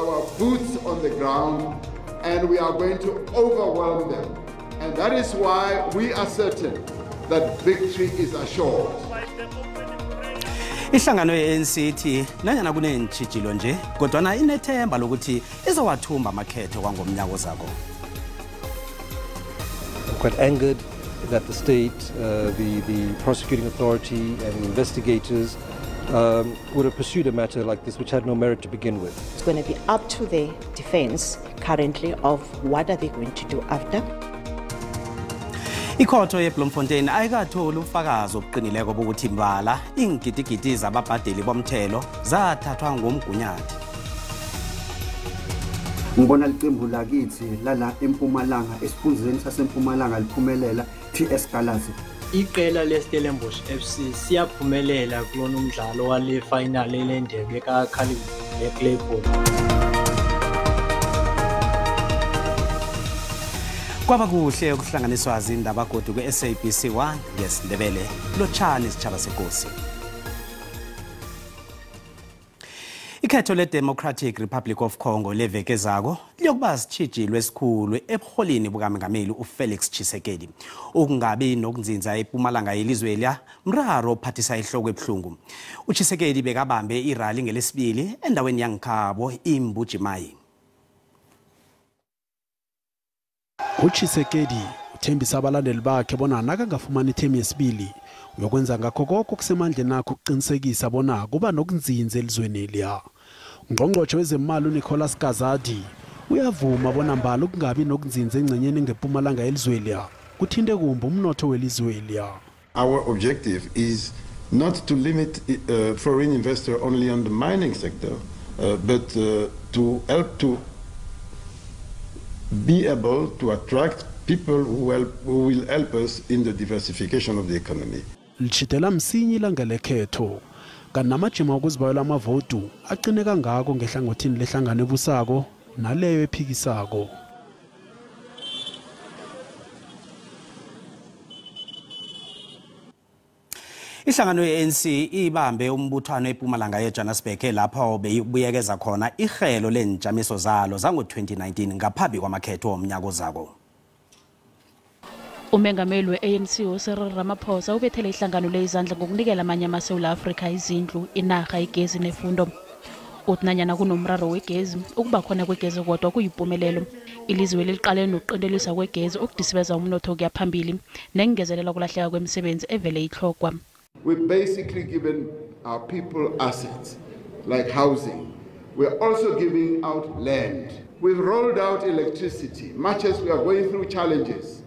our boots on the ground and we are going to overwhelm them. And that is why we are certain that victory is assured. Ihlangano ye-ANC ithi nanyana kuneentjhijilo nje, kodwana inethemba lokuthi izowathumba amakhetho kwangomnyaka ozako. I'm quite angered that the state, the prosecuting authority and the investigators would have pursued a matter like this, which had no merit to begin with. It's going to be up to the defense currently of what are they going to do after. Ikhotho yeBloemfontein ayikatholi ubufakazi obuqinileko bokuthi mbala iingidigidi zababhadeli bomthelo zathathwa ngomgunyathi. Ngibona licembu lakithi lala eMpumalanga, esifundzeni saseMpumalanga, liphumelela, TS Galaxy. Iqela leStellenbosch FC siyaphumelela kulona umdlalo wale final elendebe kaCarling Black Label. Kwaba kuhle ukuhlanganiswa zindaba godu kwe-SABC 1 ngesiNdebele. Lotshani isitjhaba sekosi. Ikhetho le-Democratic Republic of Congo leveke ezako liyokuba sitjhijilo esikhulu ebuholini bukaMengameli uFelix Tshisekedi. Ukungabi nokunzinza ePumalanga yelizwe lya mraro ophathisa ihloko ebuhlungu. UTshisekedi bekabambe irali ngelesibili endaweni yangikhabo iMbujimayi. UTshisekedi uthembisa abalandeli bakhe bona nakangafumani ithemu yesibili uyokwenza ngakho konke okusemandleni akhe ukuqinisekisa bona kuba nokunzinza elizweni liya. Ungqongqotjhe wezemali uNicolas Kazadi uyavuma bona mbala ukungabi nokunzinza engcenyeni ngePumalanga yelizwe liya kuthinte kumbi umnotho welizwe liya. Our objective is not to limit foreign investor only on the mining sector, but to help to be able to attract people who will help us in the diversification of the economy. Litjhidela msinya ilanga lekhetho, kanti namajima wokuzibayela amavotu aqine kangako ngehlangothini lehlangano ebusako naleyo ephikisako. Ihlangano ye-ANC ibambe umbuthano ePumalanga yeJohannesburg lapho beyibuyekeza khona irhelo leenjamiso zalo zango-2019 ngaphambi kwamakhetho womnyaka ozako. Umengameli we-ANC uCyril Ramaphosa ubethele ihlangano le izandla ngokunikela amanye amaSewula Afrika izindlu, inarha, igezi nefundo. Uthi nanyana kunomraro wegezi, ukuba khona kwegezi kodwa kuyimpumelelo. Ilizwe liqalene nokuqinteliswa kwegezi okudisibeza umnotho kuya phambili nengezelela kulahleka kwemisebenzi evele itlhogwa. We've basically given our people assets like housing. We're also giving out land. We've rolled out electricity, much as we are going through challenges.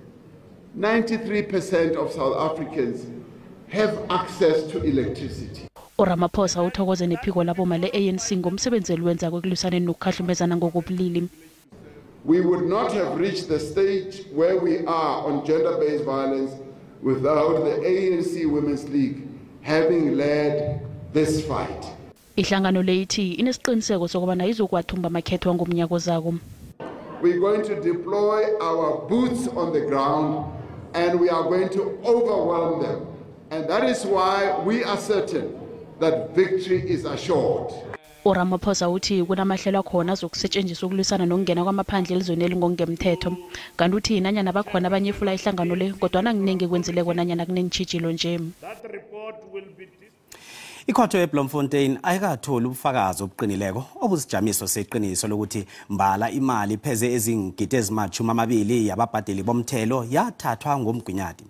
93% of South Africans have access to electricity. uRamaphosa uthokoze nephiko laboma le-ANC ngomsebenzi eliwenzako ekulwisaneni nokukhahlumezana ngokobulili. We would not have reached the stage where we are on gender-based violence without the ANC Women's League having led this fight. Ihlangano le ithi inesiqiniseko sokubana izokwathumba amakhetho ngomnyaka ozako. We're going to deploy our boots on the ground and we are going to overwhelm them. And that is why we are certain that victory is assured. uRamaphosa uthi kunamahlelo akhona azokusetshenziswa ukulwisana nokungena kwamaphandle elizweni elingokungemthetho. Kanti uthi nanyana bakhona abanyefula ihlangano le, kodwana kuningi kwenzileko nanyana kuneentjhijilo nje. Ikhotho yeBloemfontein ayikatholi ubufakazi obuqinileko obusijamiso seqiniso lokuthi mbala imali pheze ezingigidi ezima-20 yababhadeli bomthelo yathathwa ngomgunyathi.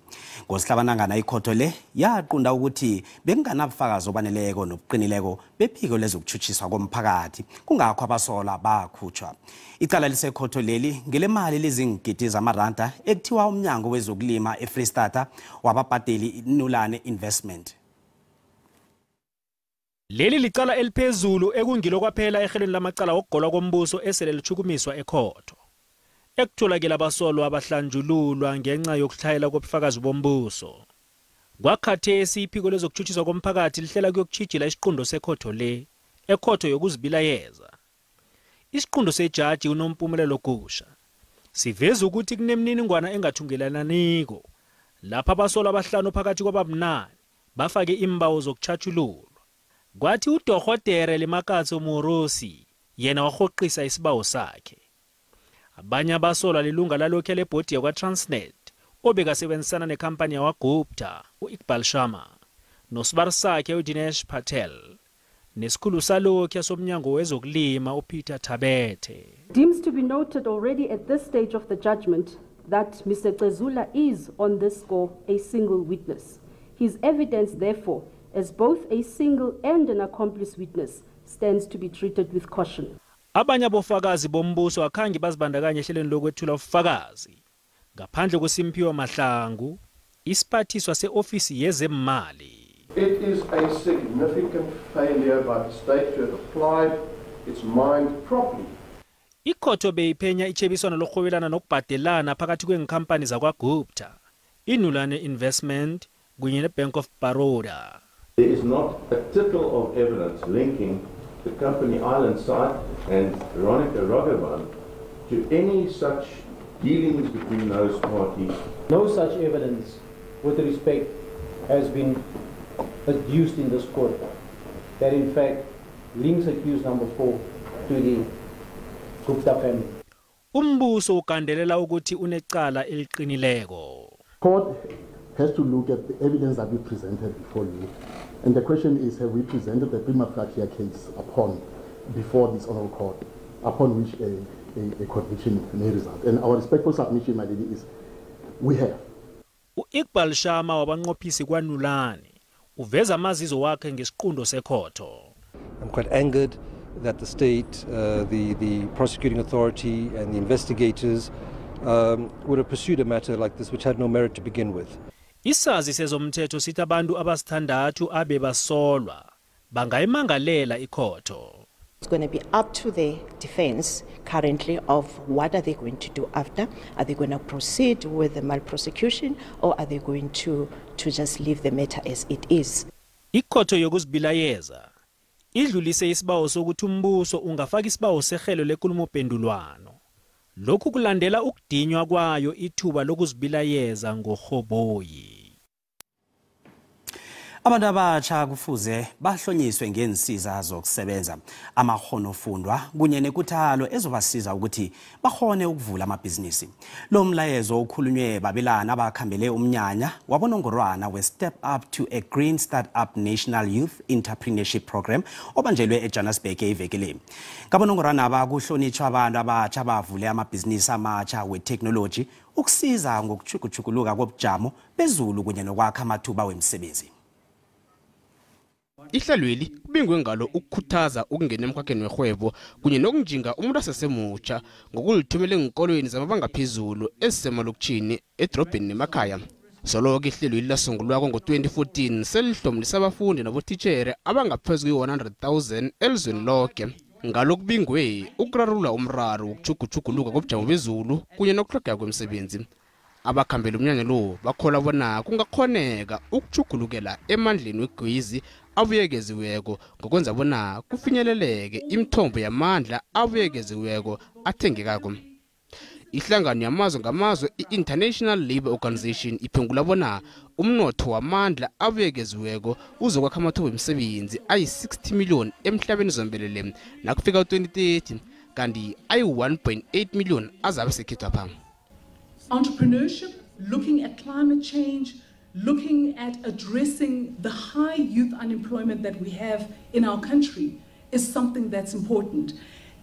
Ngosihlabanangana ikhotho le yaqunda ukuthi bekunganabufakazi obaneleko nobuqinileko bephiko lezokutshutshiswa komphakathi, kungakho abasolwa bakhutshwa. Icala lisekhotho leli ngelemali lezingigidi zamaranda ekuthiwa umnyango wezokulima eFreystata wababhadeli iNulane Investment. Leli licala eliphezulu ekungilo kwaphela ehelweni lamacala okugolwa kombuso esele lichukumiswa ekhotho. Ekutholakele abasolwa abahlanjululwa ngenxa yokuhlayela kobufakazi bombuso. Kwakhathesi iphiko lezokutshutshiswa komphakathi lihlela kuyokuchijila isiqundo sekhotho le, ekhotho yokuzibilayeza. Isiqundo sejaji uNompumelelo Gusha siveza ukuthi kunemininingwana engathungelananiko lapha abasolwa abahlanu phakathi kwababunane bafake imbawo zokuchatshululwa. Kwathi uDorhodere Lemakatso Morosi Yena wahoqisa isibawo sakhe. Abanye abasolwa lilunga lalokhu lebhodi yakwa-Transnet obekasebenzisana nekhampani yakwaGupta u-Iqbal Sharma nosibari sakhe uDinesh Patel nesikhulu salokhu somnyango wezokulima uPeter Thabethe. Deems to be noted already at this stage of the judgment that Mr. Cezula is on this score a single witness. His evidence, therefore, as both a single and an accomplice witness, stands to be treated with caution. Abanye abofakazi bombuso akhange bazibandakanye ehlelweni lokwethula ubufakazi ngaphandle koSimphiwe Mahlangu, isiphathiswa seofisi yezemali. It is a significant failure by the state to have applied its mind properly. Ikhotho beyiphenya ichebiswano lokurhwebelana nokubhadelana phakathi kweenkhampani zakwaGupta, iNulane Investment kunye neBank of Baroda. There is not a tittle of evidence linking the company Island Site and Veronica Raghavan to any such dealings between those parties. No such evidence with respect has been adduced in this court that in fact links accused number 4 to the Gupta family. Umbuso ugandelela ukuthi unecala eliqinileko. Court has to look at the evidence that we presented before you. And the question is, have we presented the prima facie case upon before this honorable court, upon which a conviction may result? And our respectful submission, my lady, is we have. U-Iqbal Sharma wabanqophisi kwaNulane uveza amazizo wakhe ngesiqundo sekhotho. I'm quite angered that the state, the prosecuting authority and the investigators would have pursued a matter like this which had no merit to begin with. Isazi sezomthetho sithi abantu abasithandathu abebasolwa bangayimangalela ikhotho. It's going to be up to the defense currently of what are they going to do after. Are they going to proceed with the malprosecution or are they going to just leave the matter as it is? Ikhotho yokuzibilayeza idlulise isibawo sokuthi umbuso ungafaka isibawo sehelo lenkulumo-pendulwano. Lokhu kulandela ukudinywa kwayo ithuba lokuzibilayeza ngoRhoboyi. Abantu abatsha kufuze bahlonyiswe ngensiza zokusebenza, amakghonofundwa kunye nekuthalo ezobasiza ukuthi bakhone ukuvula amabhizinisi. Lo mlayezo ukhulunywe babelana abakhambele umnyanya wabonongorwana we-Step Up to a Green Startup National Youth Entrepreneurship Program obanjelwe eJohannesburg iveki. Ngabonongorwana abakuhlonitshwa abantu abatsha bavule amabhizinisi amatsha weteknoloji ukusiza ngokutjhugutjhuguluka kobujamo bezulu kunye nokwakha amathuba wemisebenzi. Ihlelweli kubingwe ngalo ukukhuthaza ukungena emkhakheni werhwebo kunye nokunjinga umuntu asesemutsha ngokulithumela eenkolweni zamabangaphezulu ezisemalokitjhini edrobheni nemakhaya. Soloke ihlelweli lasungulwako ngo-2014 selihlomlisa abafundi nabotitjhere abangaphezu kwe-100,000 elizweni loke. Ngalo kubingwe ukurarulula umraro wokutjhugutjhuguluka kobujamo bezulu kunye nokutlhogeka kwemisebenzi. Abakhambela umnyanya lo bakholwa bona kungakhoneka ukutjhugulukela emandleni wegezi abuyekeziweko ngokwenza bona kufinyeleleke imithombo yamandla abuyekeziweko athengekako. Ihlangano yamazwe ngamazwe i-International Labour Organization iphengula bona umnotho wamandla abuyekeziweko uzokwakha amathuba emisebenzi ayi-60 million emhlabeni zombelele nakufika u-2030 kanti ayi-1.8 million azabe sekhethwapha. Entrepreneurship, looking at climate change, looking at addressing the high youth unemployment that we have in our country is something that's important.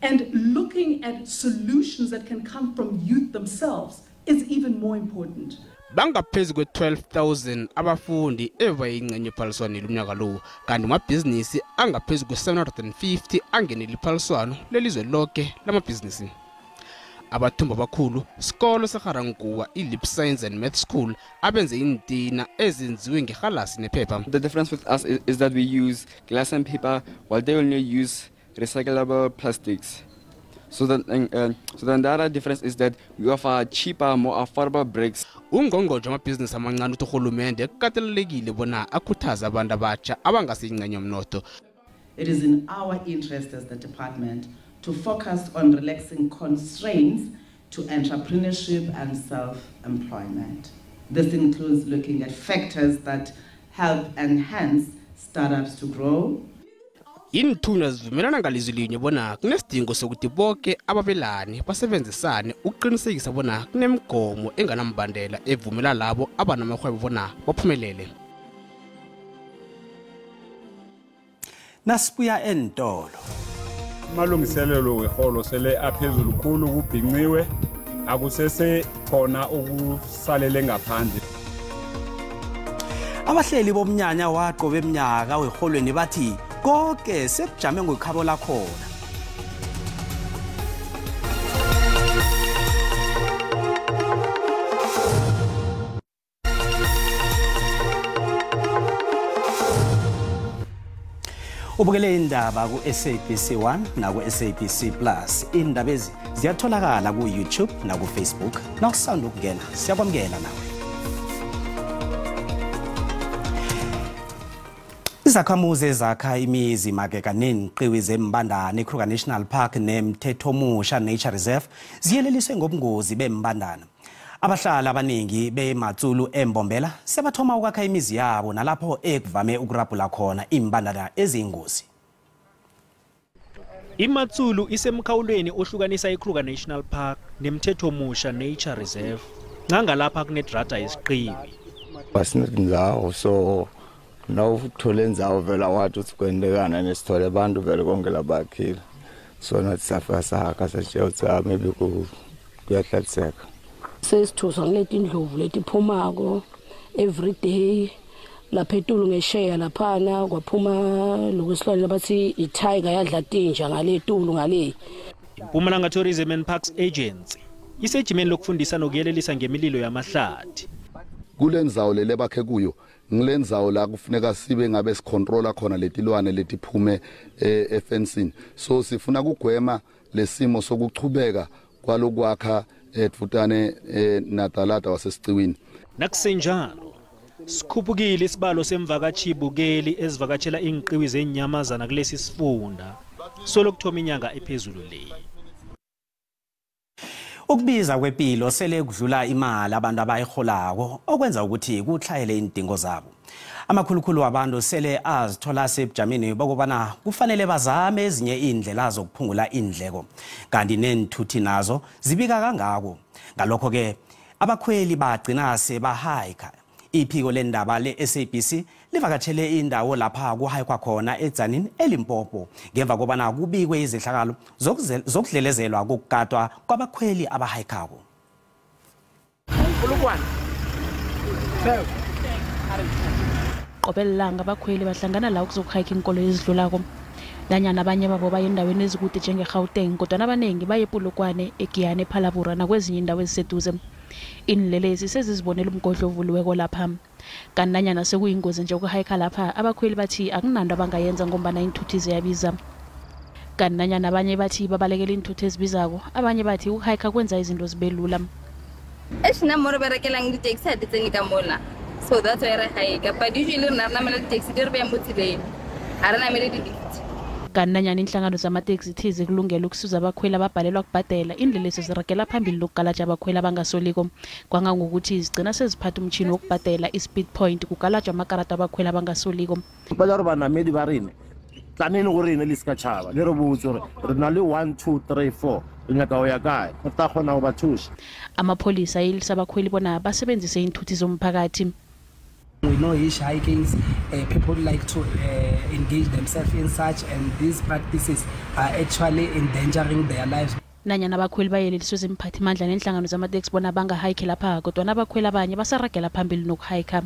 And looking at solutions that can come from youth themselves is even more important. Bangaphezu kwe-12,000 abafundi ebayingxenye ephaliswaneni lomnyaka lo kanti amabhizinisi angaphezu kwe-750 angenele iphaliswano lelizwe lonke lamabhizinisi. Abathumba abakhulu sikolo seGarankuwa i-Lip Science and Math School abenze iintina ezenziwe ngerhalasi nephepha. The difference with us is that we use glass and paper while they only use recyclable plastics. So then the other difference is that we offer cheaper, more affordable bricks. Ungqongqotjhe wamabhizinisi amancane uthi urhulumende kukatelelekile bona akhuthaze abantu abatsha abangasiyingxenye yomnotho. It is in our interest as the department to focus on relaxing constraints to entrepreneurship and self-employment. This includes looking at factors that help enhance startups to grow. Iinthunywa zivumelana ngalizwi linye bona kunesidingo sokuthi bonke ababelani basebenzisane ukuqinisekisa bona kunemigomo enganambandela evumela labo abanamahwebo bona baphumelele. Nasibuya entolo. Amalungiselelo weholo sele aphezulu khulu kubhinciwe, akusese khona okusalele ngaphandle. Abahleli bomnyanya waqobe eminyaka weholweni bathi konke sekujame ngokhabo lakhona. Ubukele indaba ku-SABC 1 naku-SABC Plus. Indaba ezi ziyatholakala ku-YouTube naku-Facebook. Nawusanda ukungena, siyakwamukela nawe. Izakhamuzi ezakha imizi magega neenqiwi zembandana eKruger National Park neMthethomusha Nature Reserve ziyeleliswe ngobungozi bembandana. Abahlali abaningi beMatsulu eMbombela sebathoma ukwakha imizi yabo nalapho ekuvame ukurabhula khona imbandana eziyingozi. IMatsulu isemkhawulweni ohlukanisa iKruger National Park neMthethomusha Nature Reserve. Ngangalapha kunedrada yesiqiwi. Basinetindzawo so nawuthole indzawo vele wathi uthi kwentekana nesithole abantu vele konke labakhile. So nathi safika sahaka satshela ukuthi maybe kuyahlaliseka. Sesithuswa ngileti indlovu letiphumako every day lapha etulu ngesheya laphana kwaphuma lokusilwane labathi i-tiger yadla tinja ngale etulu ngale. Mpumalanga Tourism and Parks Agency isejimeni lokufundisa nokuyelelisa ngemililo yamahlathi. Kulendzawo lele bakhe kuyo ngilendzawo la kufuneka sibe ngabe sicontrola khona letilwane letiphume efensini. So sifuna kugwema lesimo sokuchubeka kwalokwakha edvutane nadalada wasesiciwini. Nakusenjalo sikhuphukile isibalo semvakatshibukeli ezivakatshela iinqiwi zenyamazana kulesi sifunda solokuthoma inyanga ephezulu le. Ukubiza kwepilo sele kudlula imali abantu abayiholako okwenza ukuthi kuhlayele indingo zabo. Amakhulukhulu wabantu sele azithola sebujamini bokubana kufanele bazame ezinye indlela zokuphungula indleko, kanti neenthuthi nazo zibika kangako. Ngalokho ke abakhweli bagcina sebahayikha. Iphiko lendaba le-SABC livakatshele indawo lapha kuhayikwa khona eDzanini eLimpopo ngemva kobana kubikwe izehlakalo zokudlelezelwa kokugadwa kwabakhweli abahayikhako. Qobe lilanga abakhweli bahlangana la ukuzokuhayikha iinkoloyi ezidlulako. Nanyana abanye babo baye endaweni ezikude njengeGauteng, kodwana abaningi baye ePolokwane, eGiyani, ePhalabura nakwezinye iindawo eziseduze. Iinlelesi sezizibonela umgodlo ovuliweko lapha. Kanti nanyana sekuyingozi nje ukuhayikha lapha, abakhweli bathi akunanto abangayenza ngombana iinthuthi ziyabiza. Kanti nanyana abanye bathi babalekela iinthuthi ezibizako, abanye bathi ukuhayikha kwenza izinto zibe lula. Eshina mo re berekelang di-taxi ha di tsene ka mola. So that's why re hike. But usually re namela di-taxi di re beya mo tseleng. Ha re namele di-lift. Kanti nanyana inhlangano zamateksi thize kulungela ukusiza abakhweli ababhalelwa kubhadela, iinlelesi ziragela phambili lokugalaja abakhweli abangasoliko. Kwangangokuthi zigcina seziphatha umtjhini wokubhadela i-speed point kugalajwa amakarata abakhweli abangasoliko. Ba ja gore banamedi ba rene tlaneng go rene le ska tšhaba le re botse gore re na le 1 2 3 4 re nyaka go ya kae re tla kgona go ba thusa. Amapholisa ayelisa abakhweli bona basebenzise iinthuthi zomphakathi. We know hitchhikings, people like to engage themselves in such, and these practices are actually endangering their lives. Nanyana abakhweli bayeleliswe zimphathimandla nenhlangano zamateksi bona bangahayikhi lapha, kodwana abakhweli abanye basaragela phambili nokuhayikha.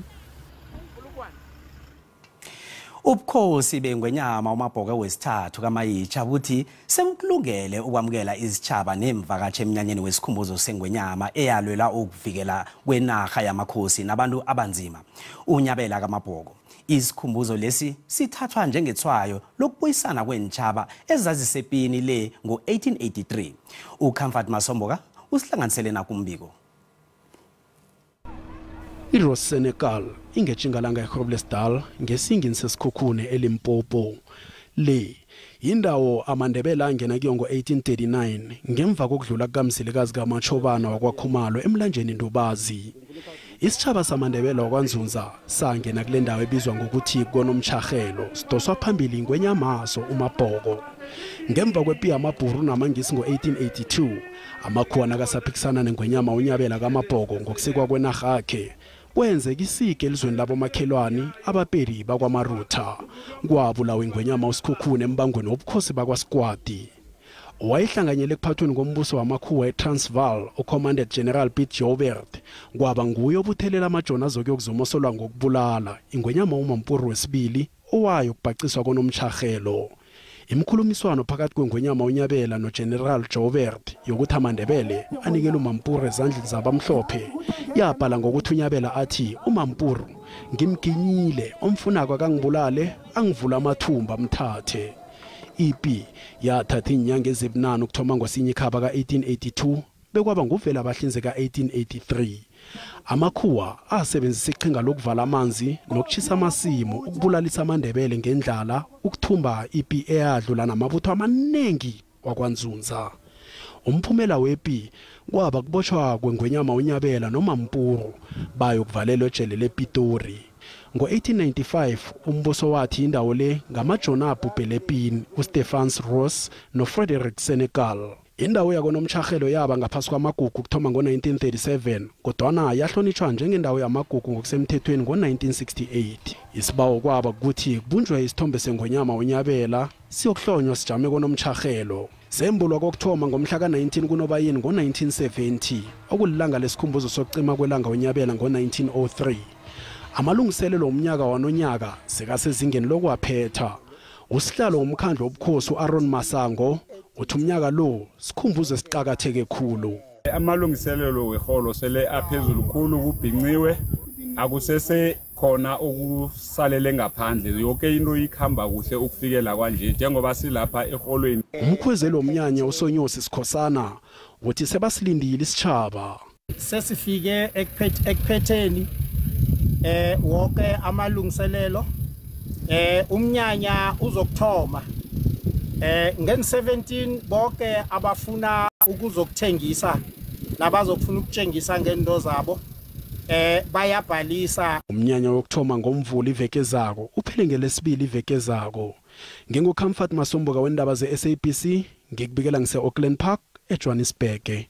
Ubukhosi bengwenyama uMabhoke wesithathu kaMayitsha buthi sebukulungele ukwamukela izitshaba nemvakatshi emnyanyeni wesikhumbuzo sengwenyama eyalwela ukuvikela kwenarha yamakhosi nabantu abanzima. Unyabela kaMabhoko, isikhumbuzo lesi sithathwa njengethwayo lokubuyisana kweentshaba ezazisepini le ngo-1883. uComfort Masomboka usihlanganisele nakumbiko. IRoss Senegal ingetjingalanga eGroblersdal ngesingini sesikhukhune eLimpopo. Le indawo amaNdebele angena kiyo ngo-1839 ngemva kokudlula kukaMzilikazi kaMatshobana wakwaKhumalo emlanjeni Ndubazi. Isitjhaba samaNdebele wakwaNzunza sangena kule ndawo ebizwa ngokuthi konomtjharhelo, sidoswa phambili ingwenyamaso uMabhoko. Ngemva kwepi yamaBhuru namaNgisi ngo-1882, amakhuwa nakasaphikisana nengwenyama uNyabela kaMabhoko ngokusikwa kwenarha yakhe, kwenzeka isike elizweni labomakhelwane abaPeri bakwaMarutha. Kwabulawa ingwenyama uSikhukhune embangweni wobukhosi bakwaSikwadi. Wayehlanganyele ekuphathweni kombuso wamakhuwa eTransvaal uCommandant General Piet Joubert kwaba nguye obuthelela amajoni azokuyokuzomosolwa ngokubulala ingwenyama uMampuru wesibili owayo kubhaciswa konomtjharhelo. Imkhulumiswano phakathi kwengwenyama uNyabela noGeneral Joubert yokuthi amaNdebele anikele uMampuru ezandleni zabamhlophe yabhala ngokuthi uNyabela athi uMampuru ngimginyile, omfunako akangibulale angivula amathumba amthathe. Ipi yathatha iinyanga ezibunane ukuthoma ngoSinyikhaba ka-1882 bekwaba nguvela abahlinze ka-1883. Amakhuwa asebenzisa iqhinga lokuvala amanzi nokutjhisa amasimu ukubulalisa amaNdebele ngendlala ukuthumba ipi eyadlula namabutho amanengi wakwaNzunza. Umphumela wepi kwaba kubotshwa kwengwenyama uNyabela noMampuru bayokuvalelwa ejele lePitori. Ngo-1895 umbuso wathi indawo le ngamajoni abhubhele epini uStephans Ross noFrederick Senegal. Indawo yakonomtjharhelo yaba ngaphasi kwamagugu kuthoma ngo-1937 kodwana yahlonitshwa njengendawo yamagugu ngokusemthethweni ngo-1968. Isibawo kwaba ukuthi kubunjwe isithombe sengwenyama uNyabela siyokuhlonywa sijame konomtjharhelo. Sembulwa kokuthoma ngomhla ka-19 kuNobayeni ngo-1970 okulilanga lesikhumbuzo sokucima kwelanga uNyabela ngo-1903. Amalungiselelo omnyaka wanonyaka sekasezingeni lokuwaphetha. Usihlalo womkhandlu wobukhosi u-Aaron Masango uthi umnyaka lo sikhumbuzo esiqakatheke khulu. Amalungiselelo weholo sele aphezulu khulu, kubhinciwe, akusese khona okusalele ngaphandle, yonke into ikhamba kuhle ukufikela kwanje njengoba silapha eholweni. Umkhwezeli womnyanya uSonyosi Sikhosana uthi sebasilindile isitjhaba. Sesifike ekuphetheni wonke amalungiselelo. Umnyanya uzokuthoma ngen-17, bonke abafuna ukuzokuthengisa nabazokufuna ukutshengisa ngento zabo bayabhalisa. Umnyanya wokuthoma ngomvulo iveke zako uphele ngelesibili iveke zako. NginguComfort Masombuka wendaba ze-SABC, ngikubikela ngise-Auckland Park eJohannesburg.